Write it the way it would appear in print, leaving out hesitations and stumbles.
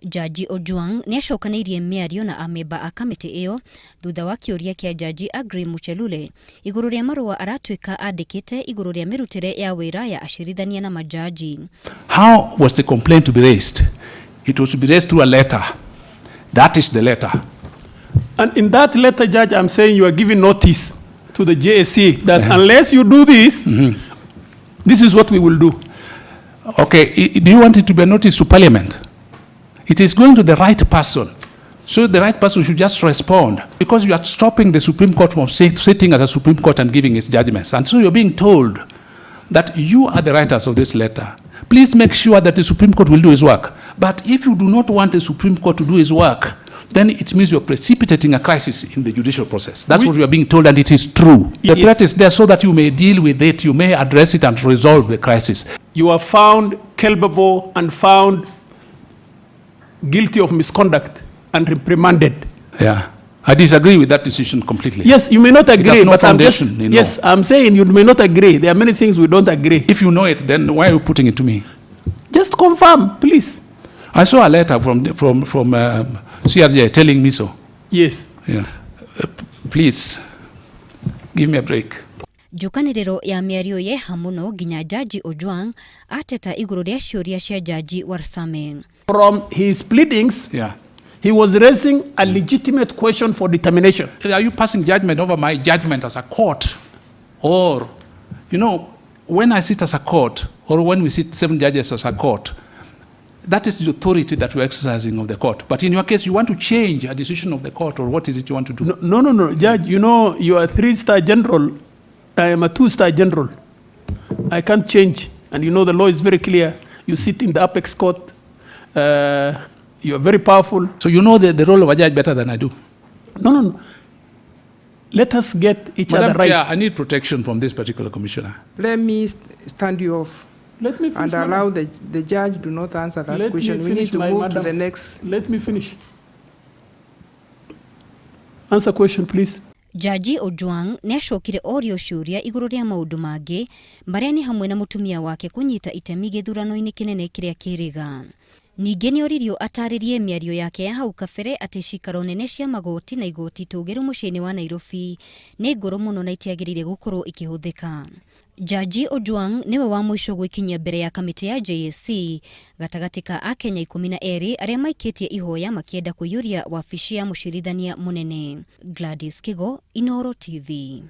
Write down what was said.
Jaji Ojwang nĩ acokanĩirie mĩario na amemba a kamĩtĩ ĩyo thutha wa kĩũria kĩa Jaji Aggrey Muchelule igũrũ rĩa marũa aratuĩka andĩkĩte igũrũ rĩa mĩrutĩre ya wĩra ya acirithania na majaji. How was the complaint to be raised? It was to be raised through a letter. That is the letter. And in that letter, Judge, I'm saying you are giving notice to the JSC that unless you do this, this is what we will do. Okay, do you want it to be a notice to Parliament? It is going to the right person. So the right person should just respond, because you are stopping the Supreme Court from sitting at the Supreme Court and giving its judgments. And so you're being told that you are the writers of this letter. Please make sure that the Supreme Court will do its work. But if you do not want the Supreme Court to do its work, then it means you're precipitating a crisis in the judicial process. That's what you are being told, and it is true. The threat is there so that you may deal with it, you may address it and resolve the crisis. You are found culpable and found guilty of misconduct and reprimanded. Yeah. I disagree with that decision completely. Yes, you may not It agree, has no but I'm just, foundation in yes, law. I'm saying you may not agree. There are many things we don't agree. If you know it, then why are you putting it to me? Just confirm, please. I saw a letter from CRJ telling me so. Yes. Yeah. Please, give me a break. Njukanĩrĩro ya mĩario yeha mũno nginya Jaji Ojwang ateta igũrũ rĩa ciũria cia Jaji Warsame. From his pleadings, he was raising a legitimate question for determination. Are you passing judgment over my judgment as a court? Or, when I sit as a court, or when we sit seven judges as a court, that is the authority that we're exercising of the court. But in your case, you want to change a decision of the court, or what is it you want to do? No, no, no, no. Judge, you are a 3-star general. I am a 2-star general. I can't change. And the law is very clear. You sit in the apex court. You are very powerful. So you know the role of a judge better than I do. No, no, no. Let us get each Madam other right. Chair, I need protection from this particular commissioner. Let me stand you off. Let me finish, And madam. allow the judge do not answer that Let me question. We need finish to my move to madam. the next. Let me finish. Answer question, please. Jaji Ojwang nĩ acokire orio ciũria igũrũ rĩa maũndũ mangĩ marĩa nĩ hamwe na mũtumia wake kũnyita itemi gĩthurano-inĩ kĩnene kĩrĩa kĩrĩga. Ningĩ nĩ oririo atarĩrie mĩario yake ya hau kabere atĩ cikaro nene cia magoti na igoti tũgĩru mũciĩ-inĩ wa Nairobi nĩ ngũrũ mũno na itiagĩrĩire gũkorwo ikĩhũthĩka. Jaji Ojwang nĩwe wa mũico gwĩkinyia mbere ya kamĩtĩ ya JSC gatagatĩ ka Akenya 12 arĩa maikĩtie ihoya makĩenda kũiyũria wabici ya mũcirithania mũnene. Gladys Kigo, Inooro TV.